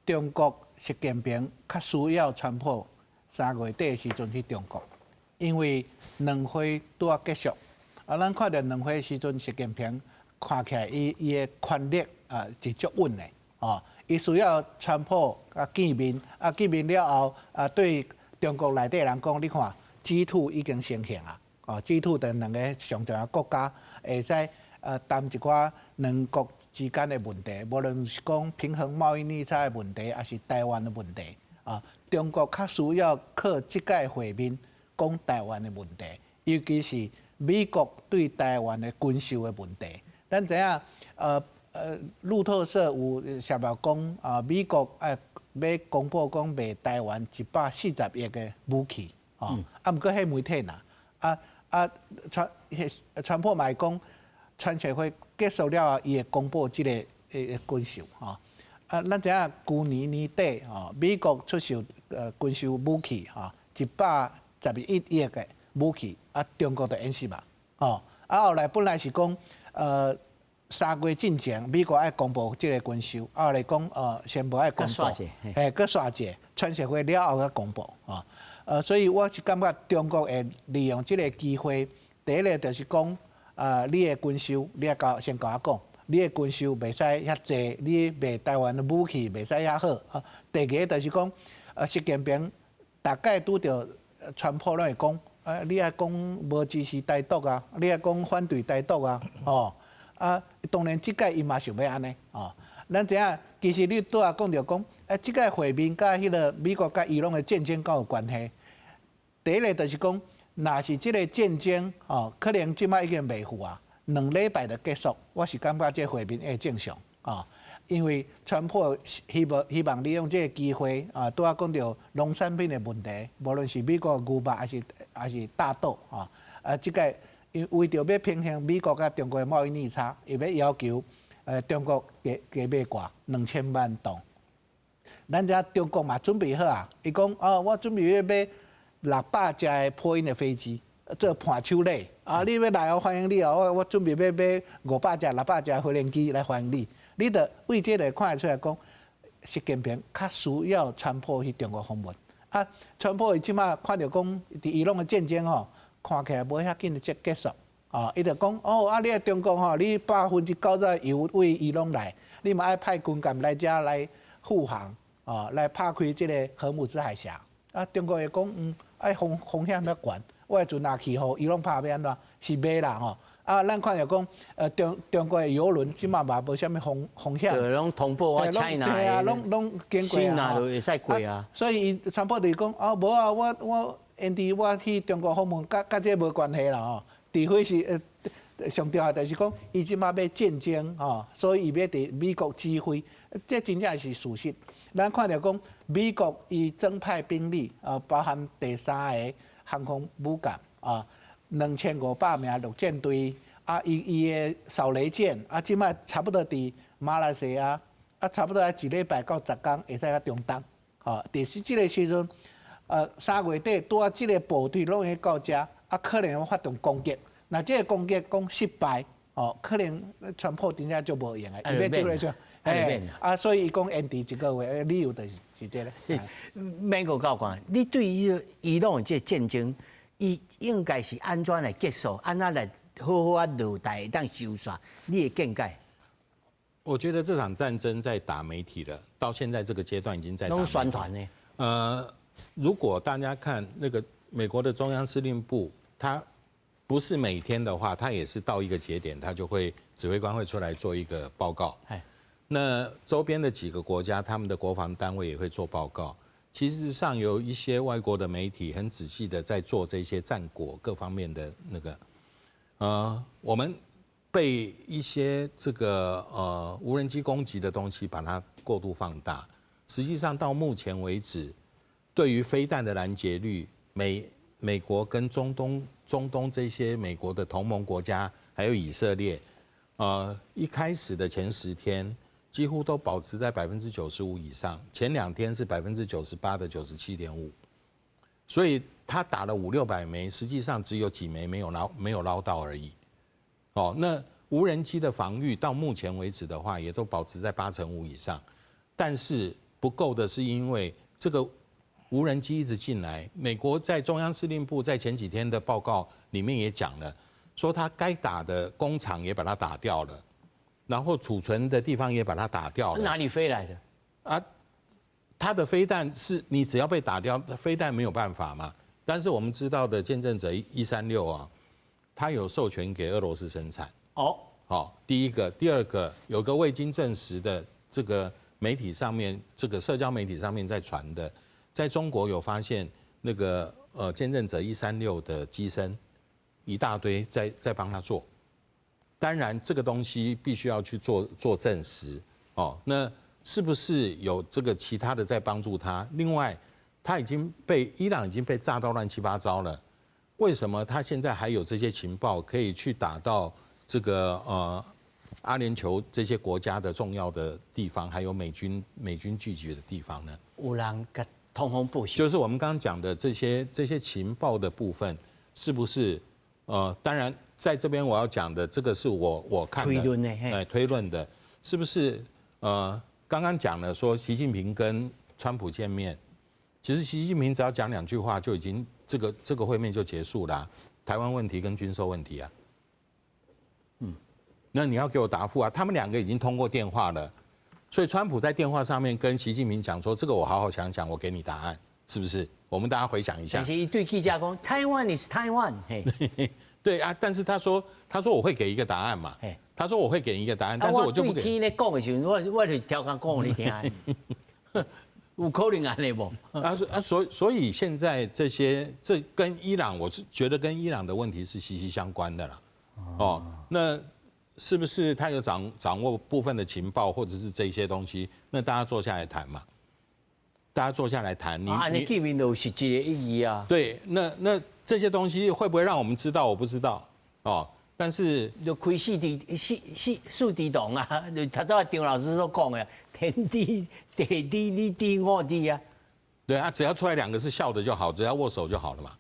中國習近平較需要川普3月底的時陣去中國，因為兩會拄仔結束，啊，咱看著兩會時陣，習近平看起來伊的權力啊是足穩的，哦，伊需要川普啊見面，啊見面了後啊對中國內底人講，你看 G2 已經成形啊，哦 G2 的兩个上重要國家會使談一寡兩國之間的問題，無論是講平衡貿易逆差的問題，抑是台灣的問題，啊，中國較需要靠這屆會面講台灣的問題，尤其是美國對台灣的軍售的問題。咱知影，路透社有寫報講啊，美國欲公布講賣台灣140億的武器，哦，啊，毋過彼媒體呐，啊，川普嘛會講，川習會結束了後，伊會公布這个軍售，吼。啊，咱知影舊年年底，吼，美國出售軍售武器，吼，111億的武器，啊，中國就演死嘛，吼，啊，後來本來是講，3月進前，美國愛公布這个軍售，啊，後來講，先無愛公布，嘿，閣煞者，川習會了後才公布，吼，所以我是感覺中國會利用這个機會，第一个就是講，你的軍售，你愛共先共我講，你的軍售袂使遐濟，你賣台灣的武器袂使遐好。啊，第二个就是講，習近平逐擺拄著川普攏會講，你愛講無支持台獨啊，你愛講反對台獨啊，哦，啊，當然這擺伊嘛想欲按呢，哦，咱知影，其實你拄仔講著講，這擺會面佮彼个美國佮伊朗的戰爭敢有關係？第一个就是講，若是這个戰爭，哦，可能這擺已經袂赴啊，2禮拜就結束，我是感覺這會面會正常，啊，因為川普希望利用這个機會，啊，拄仔講著農產品的問題，無論是美國牛肉抑是大豆，啊，啊，這个因為著欲平衡美國佮中國的貿易逆差，伊欲要求，中國加買寡2000萬噸。咱遮中國嘛準備好啊，伊講哦，我準備欲買600架的波音的飛機做伴手禮，啊，你欲來我歡迎你哦，我準備欲買500架、600架飛行機來歡迎你。你著為這个看會出來講，習近平較需要川普去中國訪問。啊，川普伊這擺看著講，佇伊朗的戰爭吼，看起來無遐緊就結束。啊，伊就講哦，啊，你佇中國吼，你90%油對伊朗來，你嘛愛派軍艦來遮來護航，啊，來拍開這个荷姆茲海峽。啊，中國會講，愛風險較懸，我的船若去予伊朗拍欲按怎？是袂啦吼。啊，咱看著講，中國的油輪這擺嘛無啥物風險。對，攏通報我 China 對啊，攏經過啊。就會使過啊。所以伊川普就是講，哦，無啊，我延遲我去中國訪問，佮這無關係啦吼。除非是上重要就是講，伊這擺欲戰爭吼，所以伊欲佇美國指揮，這真正是事實。咱看著講，美國伊增派兵力，啊，包含第三个航空母艦啊，2500名陸戰隊，啊，伊的掃雷艦，啊，這擺差不多佇馬來西亞，啊，差不多愛一禮拜到10工會使到中東，吼，佇這个時陣，3月底拄仔這个部隊攏會到遮，啊，可能會發動攻擊。若這个攻擊講失敗，哦，可能川普真正就無閒的，伊欲這個就，欸，啊，所以伊講延遲一個月，理由就是這个。美國教官，你對於伊朗的這個戰爭，伊應該是按怎來結束，按怎來好好啊落台會當收煞？你的見解？我覺得這場戰爭在打媒體了，到現在這個階段已經在打宣傳呢。如果大家看那個美國的中央司令部，他不是每天的話，他也是到一個節點，他就會指揮官會出來做一個報告。那周邊的幾個國家，他們的國防單位也會做報告。其實上有一些外國的媒體很仔細的在做這些戰果各方面的那個，我們被一些這個無人機攻擊的東西把它過度放大。实际上到目前为止，对于飞弹的拦截率，美国跟中东这些美国的同盟国家，还有以色列，一开始的前10天几乎都保持在95%以上，前2天是98%的97.5，所以他打了五六百枚，实际上只有几枚没有捞到而已。哦，那无人机的防御到目前为止的话，也都保持在85%以上，但是不够的是因为这个无人机一直进来，美国在中央司令部在前几天的报告里面也讲了，说他该打的工厂也把它打掉了，然后储存的地方也把它打掉了。哪里飞来的？啊，他的飞弹是你只要被打掉，飞弹没有办法嘛。但是我们知道的见证者一三六啊，他有授权给俄罗斯生产。好，第一个，第二个，有个未经证实的这个媒体上面，这个社交媒体上面在传的，在中国有发现那个见证者一三六的机身一大堆在帮他做。当然这个东西必须要去做做证实哦。那是不是有这个其他的在帮助他？另外，他已经被伊朗已经被炸到乱七八糟了，为什么他现在还有这些情报可以去打到这个阿联酋这些国家的重要的地方，还有美军聚集的地方呢？有人共通风报信，就是我们刚刚讲的这些情报的部分，是不是？当然在这边我要讲的这个是我看的推论的，哎，推论的，是不是？刚刚讲了说习近平跟川普见面，其实习近平只要讲两句话就已经这个会面就结束了，台湾问题跟军售问题啊。那你要给我答复啊！他们两个已经通过电话了，所以川普在电话上面跟习近平讲说：“这个我好好想想，我给你答案，是不是？”我们大家回想一下。但是伊对记者讲，Taiwan is Taiwan，嘿。对啊，但是他说我会给一个答案嘛，他说我会给一个答案，但是我就不给。天咧讲的时候，我就是刁工讲予你听，有可能按呢无？啊啊，所以现在这些这跟伊朗，我是觉得跟伊朗的问题是息息相关的啦。哦，那是不是他有掌握部分的情报，或者是这些东西？那大家坐下来谈嘛。大家坐下来谈，你你见面有实际的意义啊。对，那这些东西会不会让我们知道？我不知道哦。但是就開四支四四四支動啊！就頭拄仔張老師所講的，天知地知你知我知啊。對啊，只要出來兩個是笑的就好，只要握手就好了嘛。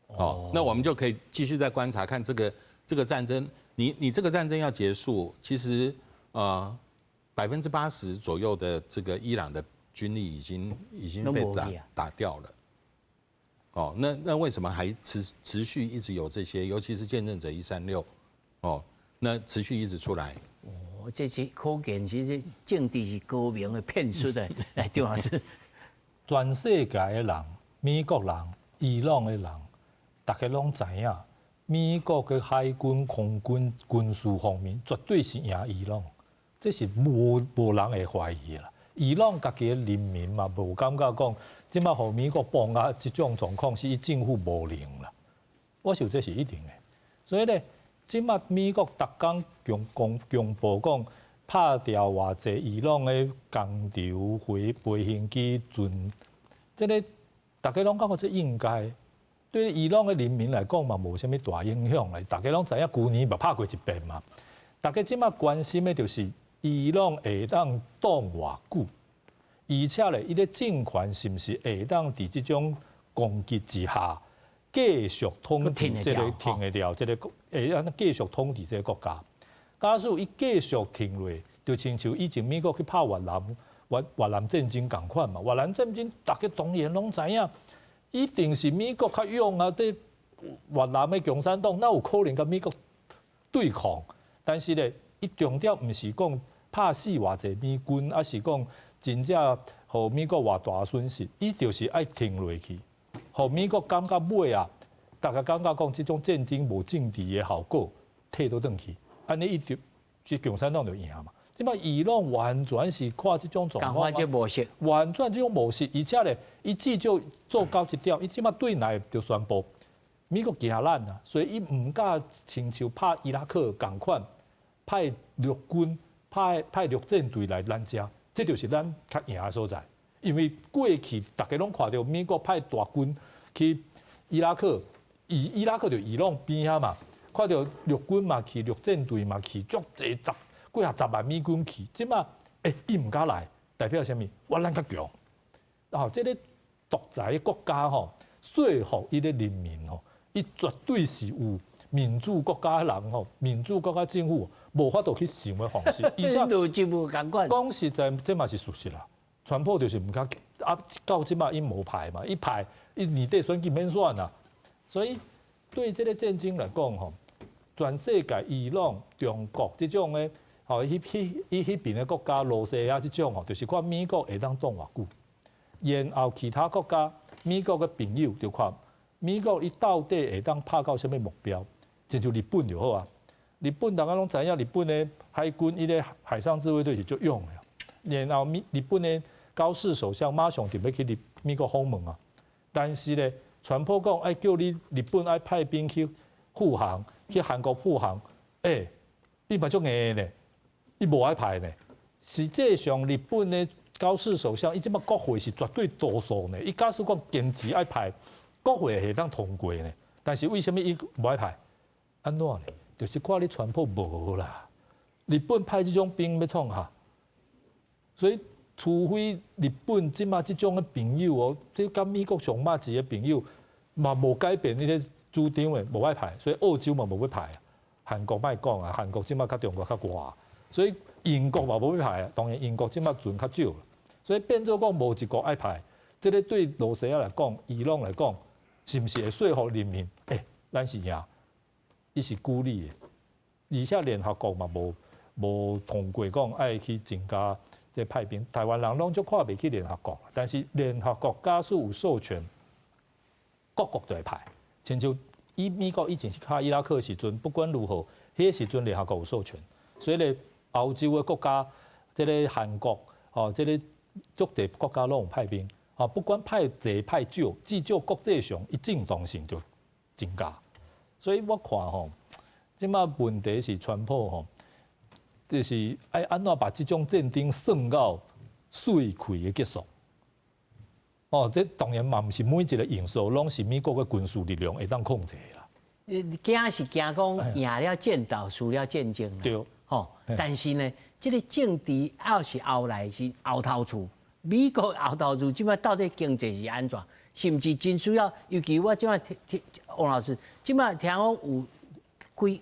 哦，那我們就可以繼續再觀察，看這個戰爭。你這個戰爭要結束，其實80%左右的這個伊朗的軍力已經被打掉了。哦，那為什麼還持續一直有這些？尤其是見證者一三六，哦，那持續一直出來。哦，這是可見，其實政治是高明的騙術的。來，張老師，全世界的人，美國人、伊朗的人，大家攏知影，美國的海軍、空軍軍事方面絕對是贏伊朗，這是無人會懷疑的啦。伊朗家己的人民嘛，無感覺講，這擺予美國磅壓這種狀況是伊政府無能啦。我想這是一定的。所以咧，這擺美國逐工強公強報講拍掉偌濟伊朗的工廠、飛行機、船，這个大家攏感覺這應該。對伊朗的人民來講嘛，無啥物大影響啦。大家攏知影，舊年嘛拍過一遍嘛。大家這擺關心的就是伊朗會當擋偌久，而且咧，伊个政權是毋是會當佇這種攻擊之下繼續統治這个挺會牢，這个國會按怎繼續統治這個國家？假使伊繼續挺落，就親像以前美國去拍越南，越南戰爭仝款嘛。越南戰爭大家當然攏知影。一定是美國較勇啊！對越南的共產黨，哪有可能佮美國對抗？但是咧，伊重點毋是講拍死偌濟美軍，抑是講真正予美國偌大損失，伊就是愛挺落去，予美國感覺尾啊，大家感覺講這種戰爭無政治的效果，退倒轉去，按呢伊就這共產黨就贏嘛。這擺伊朗完全是看這種狀況，這模式，完全這種模式，而且咧，伊至少做到一點，伊這擺對內就宣布美國驚咱啊，所以伊毋敢親像拍伊拉克仝款，派陸軍、派陸戰隊來咱遮，這就是咱較贏的所在。因為過去逐家攏看著美國派大軍去伊拉克，伊拉克就伊朗邊仔嘛，看著陸軍嘛去，陸戰隊嘛去，足濟十幾啊十萬美軍去，這馬伊毋敢來，代表啥物？我咱較強。哦，這個獨裁國家吼，說服伊的人民吼，伊絕對是有民主國家的人吼，民主國家政府無法度去想的方式。而且邏輯無仝款。講實在，這嘛是事實啦。川普就是毋敢啊，到這馬伊無派嘛，伊派伊年底選舉免選啦。所以對這個戰爭來講吼，全世界伊朗、中國這種的，吼，彼邊的國家，羅西亞這種吼，就是看美國會當擋偌久。然後其他國家，美國的朋友就看美國伊到底會當拍到啥物目標，親像日本就好啊。日本大家攏知影，日本的海軍伊個海上自衛隊是足勇的。然後日本的高市首相馬上就欲去美國訪問啊。但是咧，川普講愛叫你日本愛派兵去護航，去韓國護航，伊嘛足硬的呢，伊無愛派呢。實際上日本的高市首相，伊這馬國會是絕對多數呢。伊假使講堅持愛派，國會會當通過呢。但是為啥物伊無愛派？按怎呢？就是看你川普無啦。日本派這種兵欲創啥？所以，除非日本這馬這種的朋友哦，這佮美國上馬一個朋友嘛無改變呢個主張的，無愛派，所以澳洲嘛無欲派啊。韓國莫講啊，韓國這馬較中國較倚，所以英國嘛無欲派啊。當然英國這馬船較少，所以變做講無一國愛派。這個對羅西亞來講，伊朗來講，是毋是會說服人民？咱是贏，伊是孤立的，而且聯合國嘛無通過講愛去增加這派兵。台灣人攏足看袂起聯合國，但是聯合國假使有授權，各國都會派。親像伊美國以前去敲伊拉克時陣，不管如何，彼個時陣聯合國有授權，所以咧歐洲的國家，這個韓國，哦，這個足濟國家攏有派兵，啊，不管派濟派少，至少國際上伊正當性就增加。所以我看吼，這馬問題是川普吼，就是愛按怎把這種戰爭算到碎氣的結束。哦，這當然嘛，毋是每一個因素攏是美國的軍事力量會當控制的啦。驚是驚講贏了戰鬥，輸了戰爭。對。吼，但是呢，這個政治抑是後來是後頭厝，美國後頭厝這擺到底經濟是按怎？是毋是真需要？尤其我這擺聽聽王老師，這擺聽講有幾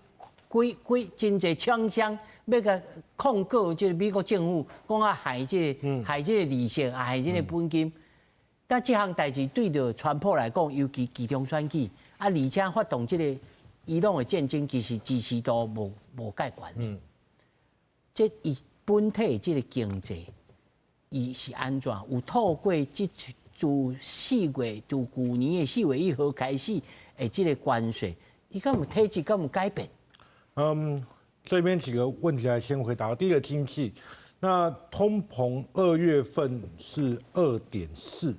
幾幾真濟廠商欲共控告這個美國政府，講啊害這個害這個利息，啊害這個本金。但這項代誌對著川普來講，尤其期中選舉，啊，而且發動這個伊朗的戰爭，其實支持度無蓋懸。這伊本體這個經濟，伊是按怎？有透過這自4月，自舊年的4月1號開始，的這個關稅，伊敢有體質，敢有改變？這邊幾個問題來先回答。第一個經濟，那通膨2月份是2.4，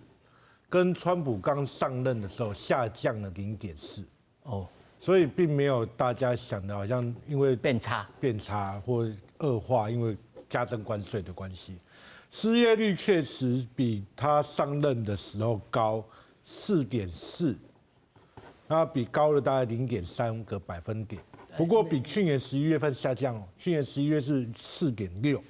跟川普剛上任的時候下降了0.4。哦，所以並沒有大家想的，好像因為變差、變差或惡化，因為加徵關稅的關係。失業率確實比他上任的時候高4.4，那比高了大概0.3個百分點。不過比去年11月份下降哦，去年十一月是4.6。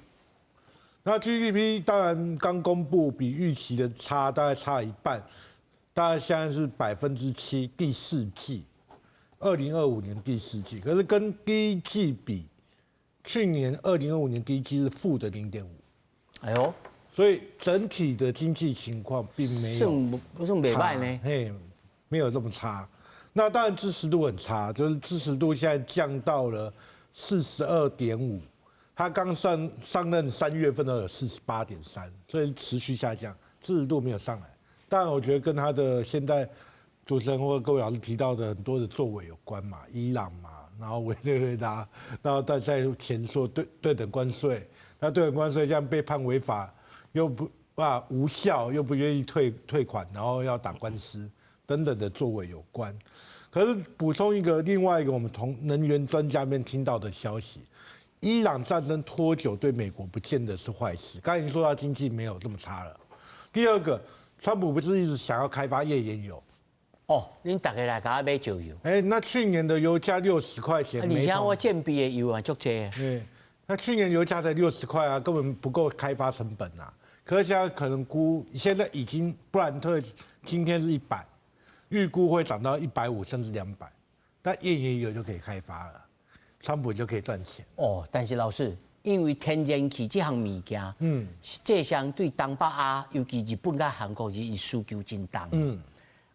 那 GDP 當然剛公布，比預期的差，大概差一半，大概現在是7%，第四季，2025年第四季，可是跟第一季比，去年二零二五年第一季是負的0.5。哎喲，所以整體的經濟情況並沒有算不算袂䆀呢？嘿，沒有這麼差。那當然支持度很差，就是支持度現在降到了42.5，他剛上任3月份都有48.3，所以持續下降，支持度沒有上來。當然，我覺得跟他的現在主持人或各位老師提到的很多的作為有關嘛，伊朗嘛，然後委內瑞拉，然後再前說對等關稅，那對等關稅這樣被判違法，又不啊無效，又不願意退款，然後要打官司等等的作為有關。可是補充一個另外一個我們從能源專家面聽到的消息，伊朗戰爭拖久對美國不見得是壞事。剛才已經說到經濟沒有這麼差了。第二個，川普不是一直想要開發頁岩油？哦，恁逐家來共我買石油。哎，那去年的油價六十塊錢。而且我準備的油啊，足濟。對，那去年油價才六十塊啊，根本不夠開發成本啊。可是現在可能估，現在已經布蘭特今天是100，預估會漲到150甚至200，但頁岩油就可以開發了，川普就可以賺錢。哦，但是老師，因為天然氣這項物件，實際上對東北亞，尤其日本佮韓國是需求真重。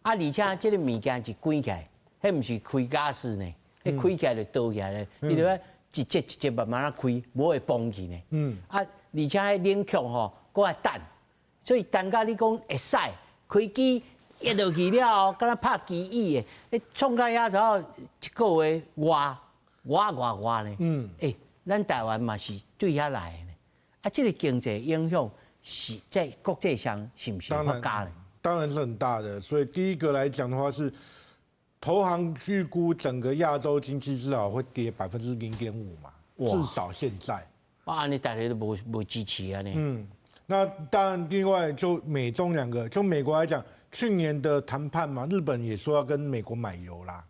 啊，而且這個物件一關起來，彼毋是開瓦斯呢，彼開起來就倒起來咧，伊就愛一節一節慢慢仔開，無會崩去呢。啊，而且彼冷卻吼，閣愛等，所以等甲你講會使開機一落去了後，敢若拍機椅的，彼創到遐才一個月熱熱熱熱呢。欸，咱台灣嘛是對遐來的呢。啊，這個經濟影響是在國際上是毋是有較加呢？當然是很大的，所以第一個來講的話是，投行預估整個亞洲經濟至少會跌0.5%嘛，至少現在。哇，你大家都無支持啊呢？嗯，那當然，另外就美中兩個，就美國來講，去年的談判嘛，日本也說要跟美國買油啦，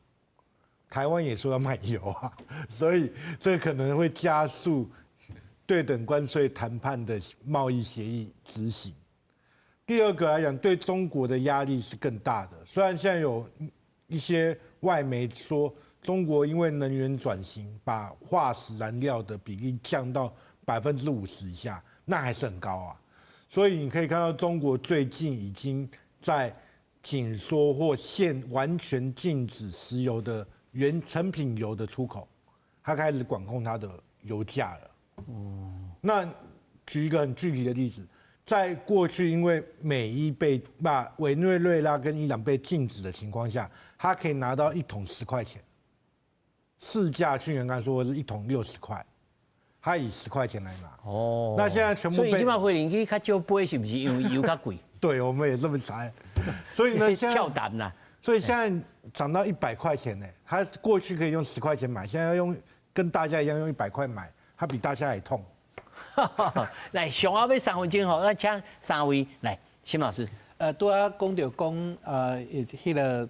台灣也說要買油啊，所以這可能會加速對等關稅談判的貿易協議執行。第二個來講，對中國的壓力是更大的。雖然現在有一些外媒說，中國因為能源轉型，把化石燃料的比例降到50%以下，那還是很高啊。所以你可以看到，中國最近已經在緊縮或限完全禁止石油的原成品油的出口，它開始管控它的油價了。那舉一個很具體的例子。在過去，因為美伊被把委內瑞拉跟伊朗被禁止的情況下，他可以拿到一桶十塊錢，市價去年剛說是一桶60塊，他以十塊錢來拿。哦，那現在全部。所以這擺飛輪機較少飛，是不是因為油較貴？對，我們也這麼猜。所以呢，翹膽啦。所以現在漲到100塊錢呢，他過去可以用十塊錢買，現在要用跟大家一樣用100塊買，他比大家還痛。來，上後尾3分鐘吼，咱請三位來，沈老師。拄仔講著講，彼個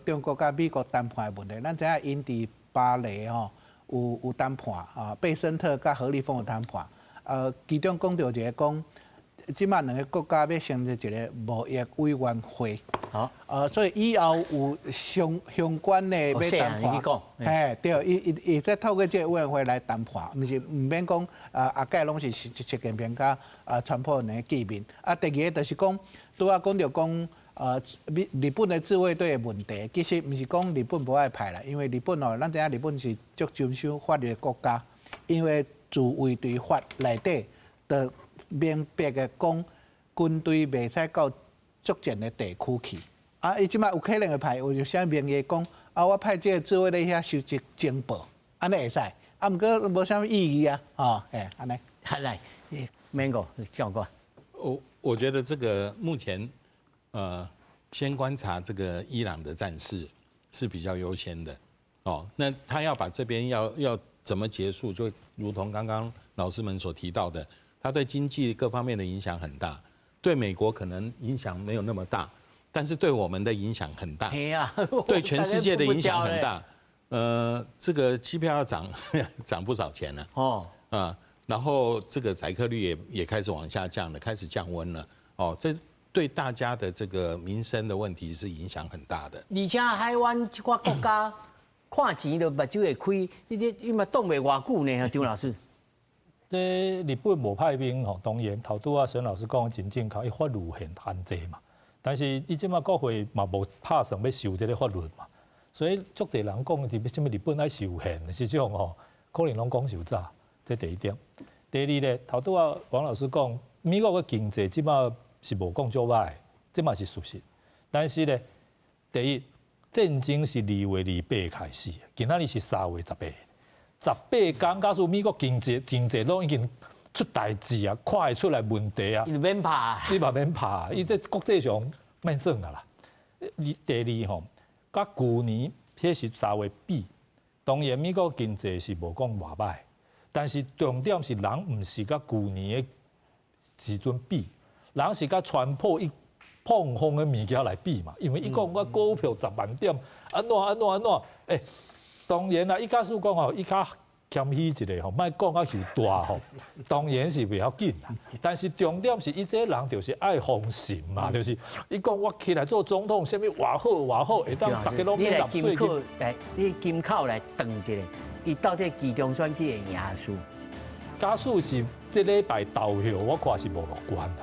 中國佮美國談判的問題，咱知影𪜶佇巴黎吼有談判啊，貝森特佮何立峰有談判。其中講著一個講，這擺兩個國家欲成立一個貿易委員會。好。所以以後有相關的欲談判，嘿，對，伊再透過這個委員會來談判，毋是毋免講啊，後蓋攏是習近平佮川普兩個見面。啊，第二個就是講，拄仔講著講，日本的自衛隊的問題，其實毋是講日本無愛派啦，因為日本哦，咱知影日本是足遵守法律的國家，因為自衛隊法內底就明白的講，軍隊袂使到作戰的地區去。啊，伊這擺有可能會派，有啥名義講，啊，我派這個自衛隊遐收集情報，按呢會使，啊，毋過無啥物意義啊，吼，嘿，按呢。來，Mango 教官。我覺得這個目前，先觀察這個伊朗的戰事是比較優先的，哦，那他要把這邊要怎麼結束，就如同剛剛老師們所提到的，他對經濟各方面的影響很大，對美國可能影響沒有那麼大。但是對我們的影響很大，對全世界的影響很大。這個機票要漲不少錢了。哦，啊，然後這個載客率也開始往下降了，開始降溫了。哦，這對大家的這個民生的問題是影響很大的。而且海灣這寡國家看錢都目睭會開，你嘛擋袂偌久呢，張老師。這日本無派兵吼，當然頭拄仔沈老師講真正確，伊法律限制嘛。但是伊這擺國會嘛無拍算欲修這个法律嘛，所以足濟人講是啥物日本愛修憲，這種吼，可能攏講傷早，這第一點。第二咧，頭拄仔王老師講，美國的經濟這擺是無講足歹，這嘛是事實。但是咧，第一，戰爭是2月28開始，今仔日是3月18，18天，假使美國經濟攏已經出代誌啊，看會出來問題啊，伊免拍，你嘛免拍，伊這國際上免算啊啦。第二吼，佮舊年彼是3月比，當然美國經濟是無講偌䆀，但是重點是人毋是佮舊年的時陣比，人是佮川普伊膨風的物件來比嘛。因為伊講我股票10萬點，按怎按怎按怎，欸，當然啦，伊假使講吼，伊較謙虛一下吼，莫講較傷大吼，當然是袂要緊啦。但是重點是，伊這個人就是愛封神嘛，就是伊講我起來做總統，啥物偌好偌好，會當大家攏免納稅金。來，你金口來斷一下，伊到底期中選舉會贏輸？假使是這禮拜投票，我看是無樂觀啦，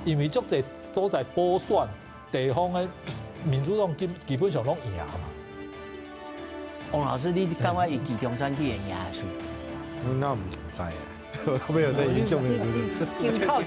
因為足濟所在補選地方的民主黨基本上攏贏嘛。王老師，你感覺伊期中選舉會贏輸？那毋知啊，我沒有在研究，沒有。金口。